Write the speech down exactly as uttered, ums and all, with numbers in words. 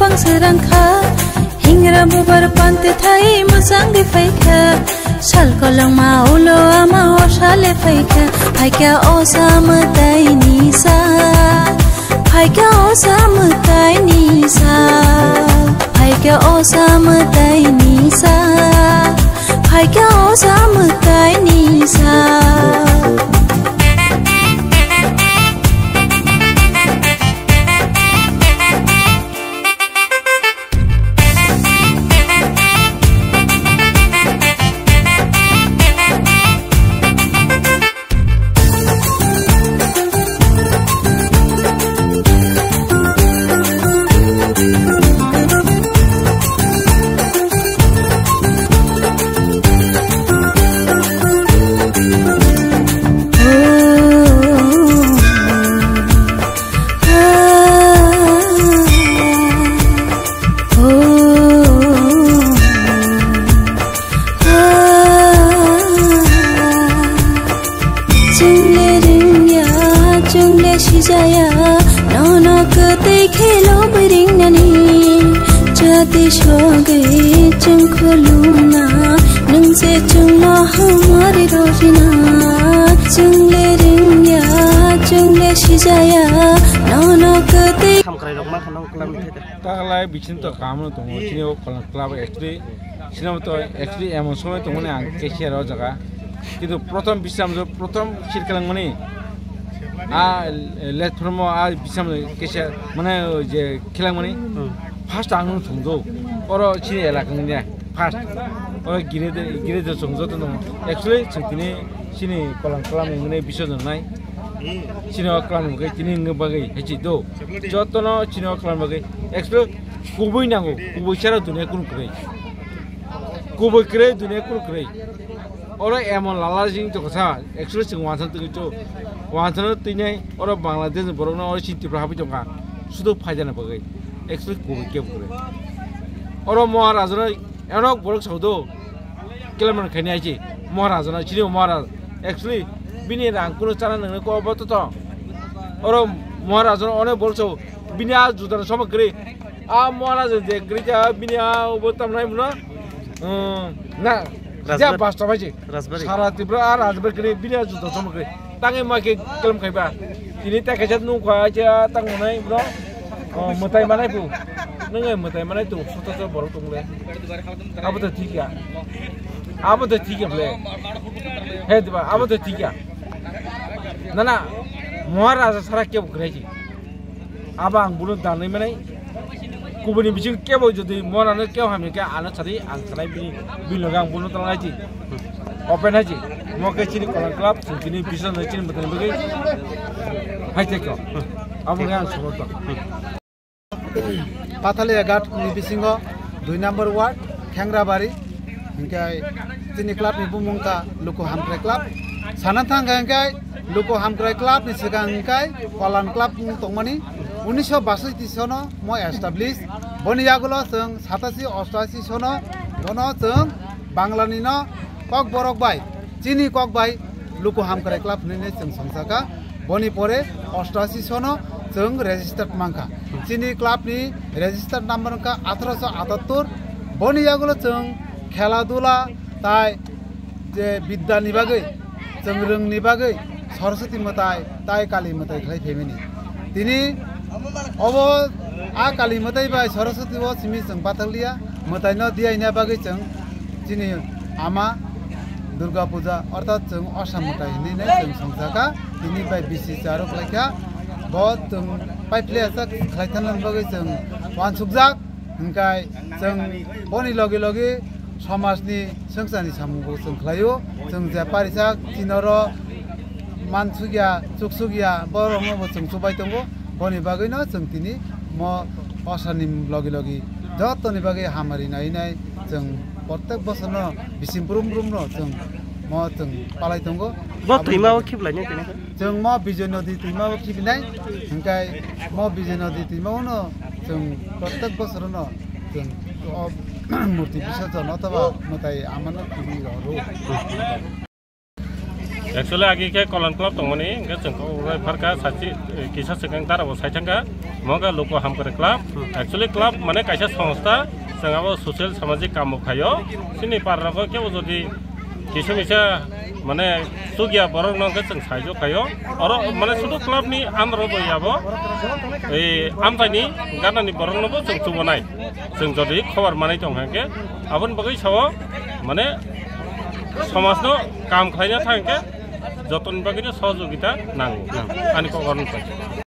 Ang sirang kha, hingra bubar pante thai musang di phaikha. Sal kolong ma ulo ama o sale phaikha. Phaikha o sam tai ni sa. Phaikha o sam tai ni sa. Phaikha o sam tai ni sa. Phaikha o sam tai ni sa. Chungle ringya, chungle sijaya, nono kwtwi khelo bwringnani. Jati sogwi chwng khulumna, nwng se chwngno hamari rojina. Chungle ringya, chungle sijaya, nono kwtwi. Hamkrai rok ma khano kwlangni thai. Taklai bichini to kahamno tongo, chini o kolang club actually, chini to actually emon somoi tongmani ang cashier o jaga. Kintu prothom bisam jo, prothom sir kalangmani, a, let promo a bisam cashier, mane je khelangmani, first ang no thongdo, oro chini elaka ni first, oro gire de, gire de chong joto no, actually chwng tini chini kolang club ni mane biso nai. Chini o klam bagwi tini wngwi bagwi haichi do. Jotono chini o klam bagwi express kubui nango, kubui chara dunia kunu kwrwi. Kubui kwrwi dunia kunu kwrwi. Oro emon lala jing to kasa express chwng wansan twi cho. Wansan twi nai oro Bangladesh borok no oro chini Tripura habi tongkha. Sudo phaijana bagwi express kubui kebo kwrwi. Oro Maharaj no eno borok saudo. Kilometer khaini achi Maharaj no chini Maharaj. Actually bini rang kuno chana nangni ko obo to to. Oro Maharaj no one bolso bini a juda no somok kri. A Maharaj je kri ja bini a obo tamnai muno. Hmm, na. Ja Rajbari. Basta baji. Rajbari. Sara Tripura a Rajbari kri bini a juda somok kri. Tangi ma ke kelam khaiba. Tini ta kaisa nung kha cha tang nai bro. Oh, mwtai manai bu. Nung ai mwtai manai tu. Soto to borok tung le. Abo to thik ya. Abo to thik ya ble. He diba, abo to thik ya. Na na. Maharaj sara ke bu krai ji. Abo ang bunu danai manai. Kubuni biching kebo jodi Maharaj no kebo hamya khe ano sadi ang sanai bini, bini loge ang bono tong haji. Open haji. Mo khe chini kolang club, chini bisan no chini bwtang bagwi. Hai te ko. Abo khe ang sobo to. Pathalia Ghat ni bisingo dui number ward, Khengrabari. Hinkhe chini club ni bumung kha Luku Hamkrai Club. Sana thang khe hinkhe Luku Hamkrai Club ni swkang hinkhe Kolan Club tongmani. Unisho basai ti sono mo establish. Boni yagulo chwng satashi ostashi sono bono chwng Bangla ni no Kokborok bai, chini kok bai Luku Hamkrai Club hinwi chwng songchakha. Boni pore ostashi sono chwng registered mankha. Chini club ni registered number wngkha atharoso atattor. Boni yagulo chwng khela dula tai je bidya ni bagwi, chwng rwng ni bagwi Saraswati mwtai tai Kali mwtai khlai phaimani. Tini obo a Kali mwtai bai Saraswati o simi chwng pathakliya, mwtai no diyaina bagwi chwng chini ama Durga Puja orthat chwng Osa mwtai hinwi nai chwng songchakha. Tini bai bisi charo khlaikha, bo chwng paiphlaiya sak khlai thangna bagwi chwng uansukjak. Hinkhe chwng boni logi logi somajni swngcharni samungbo chwng khlaio. Chwng je parisak chinoro mansukya, chuksukya, borokno bo chwng chubai tongo. Boni bagwino chwng tini mo Osani logi logi jottoni bagwi hamari nai nai chwng protek bosorno bising brum brumno chwng mo chwng palai tongo. Bo twima o khiblai ni tini khe? Chwng mo Bijoy Nodi twima o khibinai, hinkhe mo Bijoy Nodi twima o no chwng protek bosorono chwng o murti bisorjon othoba mwtai amano khibi rw. Actually, agi khe Kolon Club tongmani, hingke chwng kok rwbai pharkha, sachi, eh, kisa swkang dara bo sai thangkha, mo khe Luku Hamkrai Club. Actually, club mane kaisa songstha, chwng abo social samajik kaam bo khaio. Chini para rogo kebo jodi kisa misa mane chukya borok no hingke chwng saijo khaio. Oro mane sudu club ni under o bo yabo, eh, amchaini gana ni borok no bo chwng chubanai. Chwng jodi khobor manai tong hingke, aboni bagwi sao mane somaj no kaam khlaina thangkhe jotoni bagwino sohojogita nango. Ani kok oro wngkha.